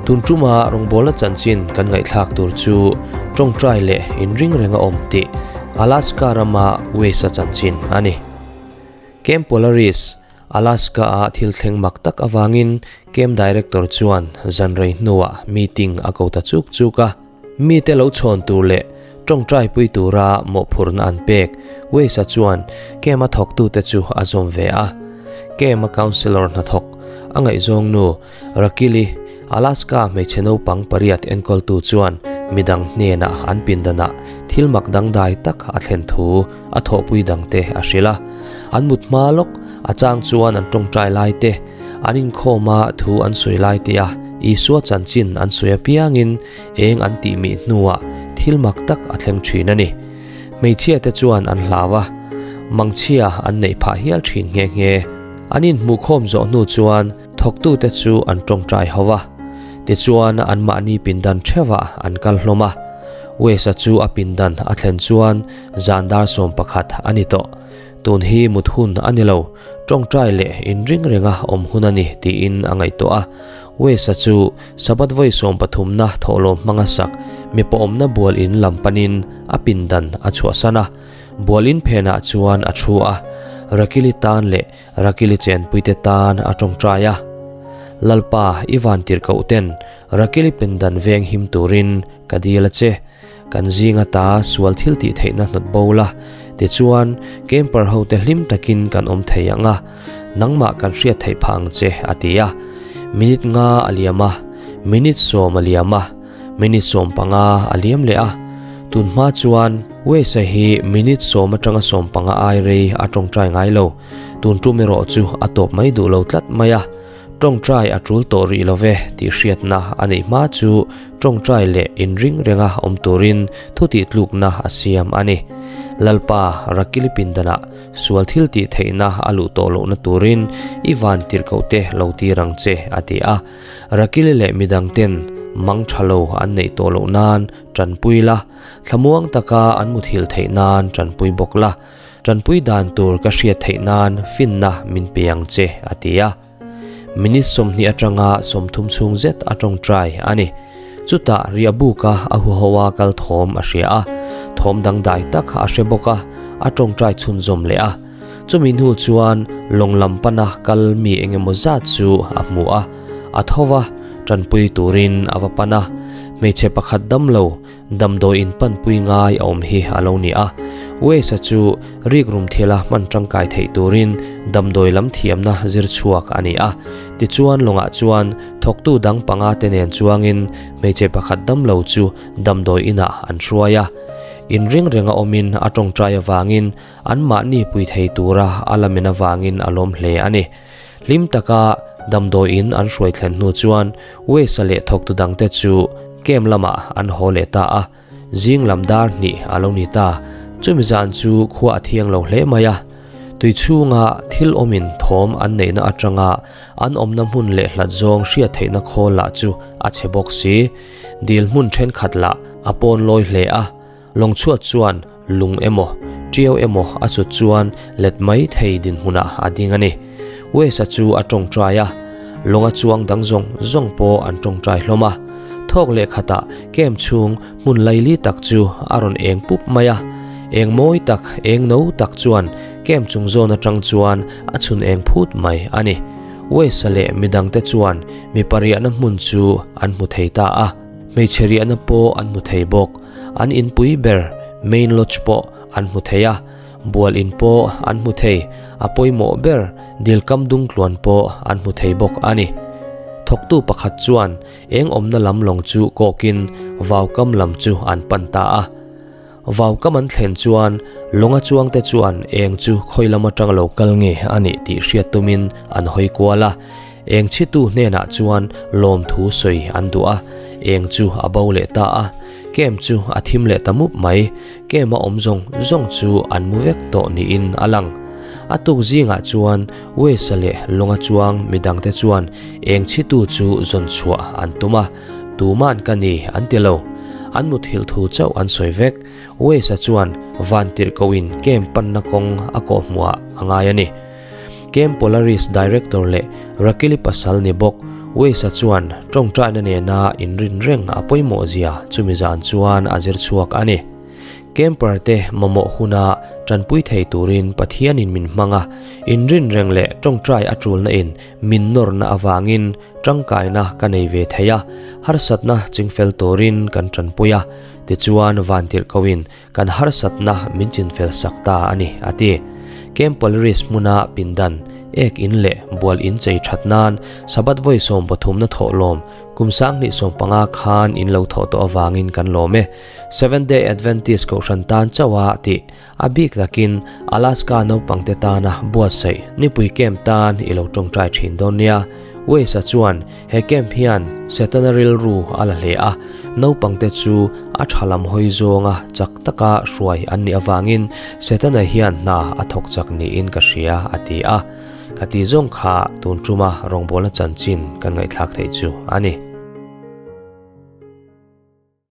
Tun tuma rawngbawlna chanchin kan ngaihthlak tur chu tawngtai leh inring renga awm tih Alaska rama Wes-a chanchin a ni. Camp Polaris, Alaska-a thil thleng mak tak avangin Camp Director chuan zan rei hnuah meeting a ko ta chuk chuk a. Mite lo chhawn tur leh tawngtai pui tura mawhphurhna an pek Wes-a chuan Camp-a thawktute chu a zawm ve a. Camp-a Councillor hnathawk a ngaihzawng nu Rakili, Alaska hmeichhe naupang pariat enkawltu chuan midang hnenah an pindanah thil mak dangdai tak a thlen thu a thawhpui dangte a hrilh a. An mut hma lawk a chang chuan an tawngtai lai te, an inkhawm a thu an sawi lai te a Isua chanchin an sawi apiangin eng an tih mih hnuah thil mak tak a thleng thin a ni. Hmeichhia te chuan an hlau a, mangchhia an neih phah hial thin nghe nghe. An inhmuhkhawm zawh hnu chuan Thawktute chu an tawngtai ho a, tichuan anmahni pindan theuhah an kal hlawm a. Wes-a chu a pindan a thlen chuan zan dar 11 a ni tawh. Tun hi mut hun a ni lo, tawngtai leh inring renga awm hun a ni tiin a ngaihtuah a. Wes-a chu Sabbath vawi sawmpathumna thawhlawm hmanga sak mipa awmna bual in lam panin a pindan a chhuahsan a. Bual in phenah chuan a thu a, Rakili tan leh Rakili chenpuite tan a tawngtai a. Lalpa, i van tirhkoh ten Rakili pindan veng him turin ka dil a che. Kan zing ata sual thil tih theihna hnawt bo la, tichuan camper ho te hlim takin kan awm thei ang a, nangmah kan hriat theih phah ang che, a ti a. Minute nga a liam a, minute 10 a liam a. Minute 15 a liam leh a, tun hma chuan Wes-a hi minute 10 atanga 15 ai rei a tawngtai ngai lo. Tun tum erawh chu a tawp mai duh lo tlat mai a, tawngtai a tul tawh rih lo ve tih hriatna a neih hma chu tawngtai leh inring renga awm turin thutih tlukna a siam a ni. Lalpa Rakili pindanah sual thil tih theihna a luh tawh lohna turin i van tirhkohte lo tir ang che, a ti a. Rakili leh midang ten mang tha lo an neih tawh loh nan tanpui la, thlamuang taka an muthilh theih nan tanpui bawk la, tanpui dan tur ka hriat theih nan finna min pe ang che, a ti a. Minute 20 atanga 30 chhung zet a tawngtai a ni. Chutah riahbuka a huhoa kal thawm a hria a, thawm dangdai tak a hre bawk a, a tawngtai chhunzawm leh a. Chumi hnu chuan lawng lam pana kal mi eng emaw zat chu a hmu a, a tho va, tanpui turin a va pan a. Hmeichhe pakhat damlo, damdawi in panpui ngai a awm hi a lo ni a. Wes-a chu rikrum thila hman tangkai theih turin damdawi lam thiamna zir chhuak a ni a. Tichuan lawngah chuan thawktu dang panga te nen chuangin hmeichhe pakhat damlo chu damdawi inah an hruai a. Inring renga awmin a tawngtai avangin Anmahni pui thei tura a lamen avangin a lawm hle a ni. Hlim taka damdawiin an hruai thlen hnu chuan Wes-a leh thawktu dangte chu camp lamah an haw leh ta a, zing lam dar hnih a lo ni ta. Chumi zan chu khua a thiang lo hle mai a, tui chhunga thil awmin thawm an neihna atanga an awmna hmun leh hlat zawng hriat theihna khawl lah chu a chhe bawk si. Dil hmun thenkhat lah a pawn lawi hle a. Lawng chhuat chuan lung emaw, tiau emaw a chut chuan let mai thei dinhmunah a ding a ni. Wes-a chu a tawngtai a, lawnga chuang dang zawng zawng pawh an tawngtai hlawm a. Thawk leh khatah camp chhung hmun laili tak chu a rawn eng pup mai a. Eng mawi tak, eng no tak chuan camp chung zawn atang chuan a chhun eng phut mai a ni. Wes-a leh midangte chuan mipa riahna hmun chu an hmu thei ta a. Hmeichhe riahna pawh an hmu thei bawk. An inpui ber main lodge pawh an hmu thei a, bual in pawh an hmu thei, a pawimawh ber dil kam dung tluan pawh an hmu thei bawk a ni. Thawktu pakhat chuan eng awmna lam lawng chu kawkin vau kam lam chu an pan ta a. Vau kam an thlen chuan lawnga chuangte chuan eng chu khawi lam atang lo kal nge a nih tih hriat tumin an hawi kual a. Eng chhitu hnenah chuan lawmthu sawi an duh a, eng chu a bo leh ta a. Camp chu a thim leh ta mup mai, camp a awm zawng zawng chu an mu vek tawh niin a lang. A tuk zingah chuan Wes-a leh lawnga chuang midangte chuan eng chhitu chu zawn chhuah an tum a, tuman ka ni an ti lo. An muthilh thu chauh an sawi vek. Wes-a chuan van tirhkohin camp panna kawng a kawhhmuhah a ngai a ni. Camp Polaris Director leh Rakili pasal ni bawk Wes-a chuan tawngtaina nena inrin reng a pawimawhzia chumi zan chuan a zir chhuak a ni. Camper te mamawh huna tanpui thei turin Pathianin min hmang a, inrin reng leh tawngtai a tulna in min nawrna avangin tangkaina ka nei ve thei a, harsatna chingfel turin kan tanpui a, tichuan vantirhkohin Kan harsatna min chinfel sak ta a ni, a ti. Camp Polaris hmuna pindan, ek in leh bual in chei that nan Sabbath vawi 13na thawhlawm kum 2015 khan in lo thawh tawh avangin kan lawm e. Seventh Day Adventist Kohhran tan chauha tih a bik takin Alaska naupangte tana buatsaih nipui camp tan i lo tawngtai thin dawn nia. Wes-a chuan He camp hian Setana rilru a la hle a, naupangte chu a tha lam hawi zawnga chak taka hruai an nih avangin Setana hian hna a thawk chak niin ka hria, a ti a. Ka tih zawng kha tun tuma rawngbawlna chanchin kan ngaihthlak theih chu a ni.